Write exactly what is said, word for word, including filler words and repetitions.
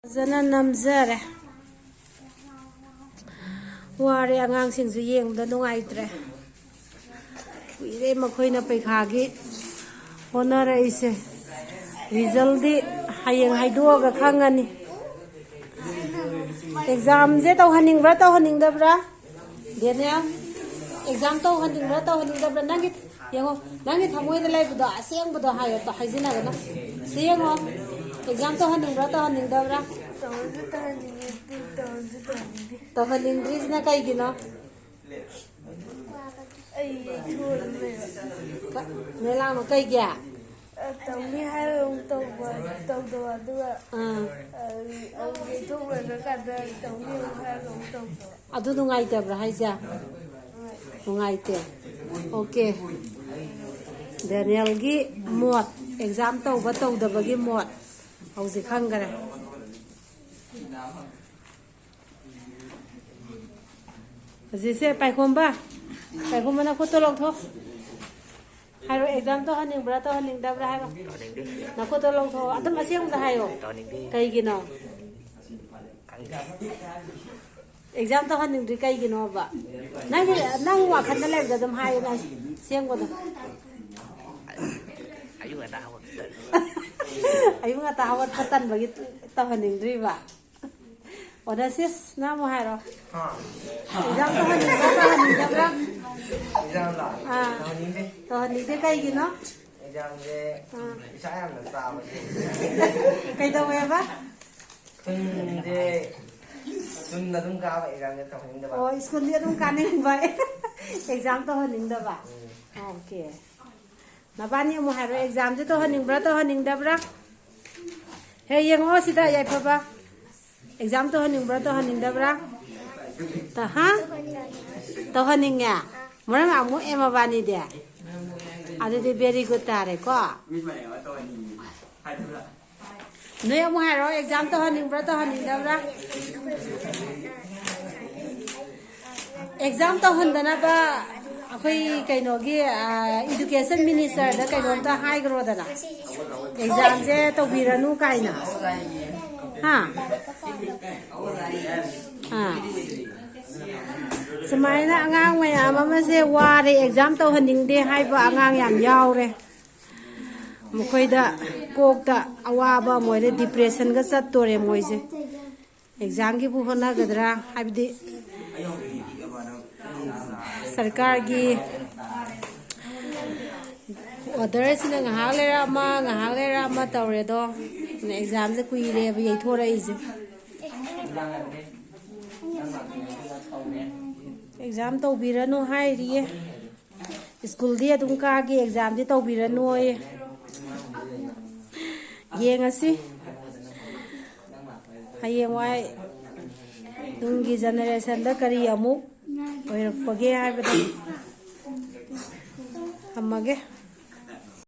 ꯐꯖꯅ ꯅꯝꯖꯔꯦ꯫ ꯋꯥꯔꯦ, ꯑꯉꯥꯡꯁꯤꯡꯁꯨ ꯌꯦꯡꯕꯗ ꯅꯨꯡꯉꯥꯏꯇ꯭ꯔꯦ꯫ ꯀꯨꯏꯔꯦ ꯃꯈꯣꯏꯅ ꯄꯩꯈꯥꯒꯤ ꯍꯣꯠꯅꯔꯛꯏꯁꯦ꯫ ꯔꯤꯖꯜꯗꯤ ꯍꯌꯦꯡ ꯍꯥꯏꯗꯣꯛꯑꯒ ꯈꯪꯉꯅꯤ꯫ ꯑꯦꯛꯖꯥꯝꯁꯦ ꯇꯧꯍꯟꯅꯤꯡꯕ꯭ꯔꯥ ꯇꯧꯍꯟꯅꯤꯡꯗꯕ꯭ꯔꯥ? ꯗꯦꯅꯤꯌꯦꯜ, ꯑꯦꯛꯖꯥꯝ ꯇꯧꯍꯟꯅꯤꯡꯕ꯭ꯔꯥ ꯇꯧꯍꯟꯅꯤꯡꯗꯕ꯭ꯔꯥ? ꯅꯪꯒꯤ, ꯌꯦꯡꯉꯣ, ꯅꯪꯒꯤ ꯊꯃꯣꯏꯗ ꯂꯩꯕꯗꯣ, ꯑꯁꯦꯡꯕꯗꯣ ꯍꯥꯏꯌꯣ, ꯇ-, ꯍꯥꯏꯖꯤꯟꯅꯒꯅꯨ꯫ ꯁꯤ ꯌꯦꯡꯉꯣ, ꯑꯦꯛꯖꯥꯝ ꯇꯧꯍꯟꯅꯤꯡꯕ꯭ꯔꯥ ꯇꯧꯍꯟꯅꯤꯡꯗꯕ꯭ꯔꯥ? ꯇꯧꯍꯟꯁꯨ ꯇꯧꯍꯟꯅꯤꯡꯉꯦ, ꯑꯗꯨ ꯇꯧꯍꯟꯁꯨ ꯇꯧꯍꯟꯅꯤꯡꯗꯦ꯫ ꯇꯧꯍꯟꯅꯤꯡꯗ꯭ꯔꯤꯁꯤꯅ ꯀꯩꯒꯤꯅꯣ? ꯑꯩ ꯌꯩꯊꯣꯛꯑ ꯑꯗꯨꯝ ꯂꯩꯕ꯫ ꯀ-, ꯃꯦꯂꯥꯡꯅꯣ ꯀꯩꯒꯤ? ꯑ, ꯇꯧꯅꯤ ꯍꯥꯏꯔꯒ ꯑꯃꯨꯛ ꯇꯧꯕ, ꯇꯧꯗꯕ, ꯑꯗꯨꯒ, ꯑꯥ꯫ ꯑ, ꯑꯃꯨꯛ ꯌꯩꯊꯣꯛ ꯂꯣꯏꯈ꯭ꯔꯀꯥꯟꯗ ꯇꯧꯅꯤ ꯑꯃꯨꯛ ꯍꯥꯏꯔꯒ ꯑꯃꯨꯛ ꯇꯧꯗꯕ꯫ ꯑꯗꯨ ꯅꯨꯡꯉꯥꯏꯇꯕ꯭ꯔꯥ ꯍꯥꯏꯁꯦ? ꯅꯨꯡꯉꯥꯏꯇꯦ꯫ ꯑꯣꯀꯦ꯫ ꯗꯦꯅꯤꯌꯦꯜꯒꯤ ꯃꯣꯠ, ꯑꯦꯛꯖꯥꯝ ꯇꯧꯕ ꯇꯧꯗꯕꯒꯤ ꯃꯣꯠ ꯍꯧꯖꯤꯛ ꯈꯪꯈꯔꯦ꯫ ꯍꯧꯖꯤꯛꯁꯦ ꯄꯥꯏꯈꯣꯝꯕ, ꯄꯥꯏꯈꯣꯝꯕ ꯅꯈꯨꯠꯇꯣ ꯂꯧꯊꯣꯛ꯫ ꯍꯥꯏꯔꯣ, ꯑꯦꯛꯖꯥꯝ ꯇꯧꯍꯟꯅꯤꯡꯕ꯭ꯔꯥ ꯇꯧꯍꯟꯅꯤꯡꯗꯕ꯭ꯔꯥ ꯍꯥꯏꯔꯣ꯫ ꯇꯧꯍꯟꯅꯤꯡꯗꯦ꯫ ꯅꯈꯨꯠꯇꯣ ꯂꯧꯊꯣꯛꯑꯣ꯫ ꯑꯗꯨꯝ ꯑꯁꯦꯡꯕꯗ ꯍꯥꯏꯌꯣ꯫ ꯇꯧꯍꯟꯅꯤꯡꯗꯦ꯫ ꯀꯩꯒꯤꯅꯣ? ꯈꯪꯗꯦ꯫ ꯑꯦꯛꯖꯥꯝ ꯇꯧꯍꯟꯅꯤꯡꯗ꯭ꯔꯤ ꯀꯩꯒꯤꯅꯣꯕ? ꯅꯪꯒꯤ, ꯅꯪ ꯋꯥꯈꯜꯗ ꯂꯩꯕꯗ ꯑꯗꯨꯝ ꯍꯥꯏꯌꯨ, ꯅꯪ ꯑꯁꯦꯡꯕꯗꯣ꯫ ꯑꯌꯨꯛ ꯉꯟꯇꯥ ꯍꯧꯒꯠꯄ ꯇꯟꯕ꯫ ꯑꯌꯨꯛ ꯉꯟꯇꯥ ꯍꯧꯒꯠꯄ ꯇꯟꯕꯒꯤ ꯇꯧꯍꯟꯅꯤꯡꯗ꯭ꯔꯤꯕ? ꯑꯣꯅꯁꯤꯁ, ꯅꯪ ꯑꯃꯨꯛ ꯍꯥꯏꯔꯣ꯫ ꯍꯥ? ꯑꯦꯛꯖꯥꯝ ꯇꯧꯍꯟꯅꯤꯡꯕ꯭ꯔꯥ, ꯇꯧꯍꯟꯅꯤꯡꯗꯕ꯭ꯔꯥ? ꯑꯦꯛꯖꯥꯝꯂꯣ? ꯑꯥ꯫ ꯇꯧꯍꯟꯅꯤꯡꯗꯦ꯫ ꯇꯧꯍꯟꯅꯤꯡꯗꯦ ꯀꯩꯒꯤꯅꯣ? ꯑꯦꯛꯖꯥꯝꯁꯦ ꯑꯥ꯫ ꯄꯩꯁꯥ ꯌꯥꯝꯅ ꯆꯥꯕꯁꯦ꯫ ꯀꯩꯗꯧꯋꯦꯕ? ꯁ꯭ꯀꯨꯜꯁꯦ ꯆꯨꯝꯅ ꯑꯗꯨꯝ ꯀꯥꯕ, ꯑꯦꯛꯖꯥꯝꯁꯦ ꯇꯧꯍꯟꯅꯤꯡꯗꯕ꯫ ꯑꯣ, ꯁ꯭ꯀꯨꯜꯗꯤ ꯑꯗꯨꯝ ꯀꯥꯅꯤꯡꯕ, ꯑꯦꯛꯖꯥꯝ ꯇꯧꯍꯟꯅꯤꯡꯗꯕ? ꯎꯝ꯫ ꯑꯣꯀꯦ꯫ ꯅꯕꯥꯅꯤ ꯑꯃꯨꯛ ꯍꯥꯏꯔꯣ, ꯑꯦꯛꯖꯥꯝꯁꯦ ꯇꯧꯍꯟꯅꯤꯡꯕ꯭ꯔꯥ, ꯇꯧꯍꯟꯅꯤꯡꯗꯕ꯭ꯔꯥ? ꯍꯦ, ꯌꯦꯡꯉꯣ ꯁꯤꯗ, ꯌꯥꯏꯐꯕ꯫ ꯑꯦꯛꯖꯥꯝ ꯇꯧꯍꯟꯅꯤꯡꯕ꯭ꯔꯥ, ꯇꯧꯍꯟꯅꯤꯡꯗꯕ꯭ꯔꯥ? ꯇ-, ꯍꯥ? ꯇꯧꯍꯟꯅꯤꯡꯉꯦ? ꯃꯔꯝ ꯌꯥꯝ ꯃꯣꯛꯑꯦ ꯃꯕꯥꯅꯤꯗꯤ꯫ ꯑꯗꯨꯗꯤ very good ꯇꯥꯔꯦꯀꯣ? ꯅꯣꯏ ꯑꯃꯨꯛ ꯍꯥꯏꯔꯣ, ꯑꯦꯛꯖꯥꯝ ꯇꯧꯍꯟꯅꯤꯡꯕ꯭ꯔꯥ, ꯇꯧꯍꯟꯅꯤꯡꯗꯕ꯭ꯔꯥ? ꯑꯦꯛꯖꯥꯝ ꯇꯧꯍꯟꯗꯅꯕ ꯑꯩꯈꯣꯏ ꯀꯩꯅꯣꯒꯤ, ꯑ, education ministerꯗ ꯀꯩꯅꯣꯝꯇ ꯍꯥꯏꯈ꯭ꯔꯣꯗꯅ, ꯑꯦꯛꯖꯥꯝꯁꯦ ꯇꯧꯕꯤꯔꯅꯨ ꯀꯥꯏꯅ꯫ ꯍꯥ? ꯑꯥ꯫ ꯁꯨꯃꯥꯏꯅ ꯑꯉꯥꯡ ꯃꯌꯥꯝ ꯑꯃꯁꯦ ꯋꯥꯔꯦ, ꯑꯦꯛꯖꯥꯝ ꯇꯧꯍꯟꯅꯤꯡꯗꯦ ꯍꯥꯏꯕ ꯑꯉꯥꯡ ꯌꯥꯝ ꯌꯥꯎꯔꯦ꯫ ꯃꯈꯣꯏꯗ ꯀꯣꯛꯇ ꯑꯋꯥꯕ ꯑꯃ ꯑꯣꯏꯔꯦ, ꯗꯤꯄ꯭ꯔꯦꯁꯟꯒ ꯆꯠꯇꯣꯔꯦ ꯃꯣꯏꯁꯦ꯫ ꯑꯦꯛꯖꯥꯝꯒꯤꯕꯨ ꯍꯣꯠꯅꯒꯗ꯭ꯔꯥ? ꯍꯥꯏꯕꯗꯤ ꯁꯔꯀꯥꯔꯒꯤ ꯑꯣꯔꯗꯔꯁꯤꯅ ꯉꯥꯏꯍꯥꯛ ꯂꯩꯔ ꯑꯃ, ꯉꯥꯏꯍꯥꯛ ꯂꯩꯔ ꯑꯃ ꯇꯧꯔꯦꯗꯣ꯫ ꯑꯗꯨꯅ ꯑꯦꯛꯖꯥꯝꯁꯦ ꯀꯨꯏꯔꯦꯕ ꯌꯩꯊꯣꯔꯛꯏꯁꯦ꯫ ꯑꯦꯛꯖꯥꯝ ꯇꯧꯕꯤꯔꯅꯨ ꯍꯥꯏꯔꯤꯌꯦ꯫ ꯁ꯭ꯀꯨꯜꯗꯤ ꯑꯗꯨꯝ ꯀꯥꯒꯦ, ꯑꯦꯛꯖꯥꯝꯗꯤ ꯇꯧꯕꯤꯔꯅꯨꯌꯦ꯫ ꯌꯦꯡꯉꯁꯤ ꯍꯌꯦꯡꯋꯥꯏ ꯇꯨꯡꯒꯤ ꯖꯦꯅꯦꯔꯦꯁꯟꯗ ꯀꯔꯤ ꯑꯃꯨꯛ ꯑꯣꯏꯔꯛꯄꯒꯦ ꯍꯥꯏꯕꯗꯣ꯫ ꯊꯝꯃꯒꯦ꯫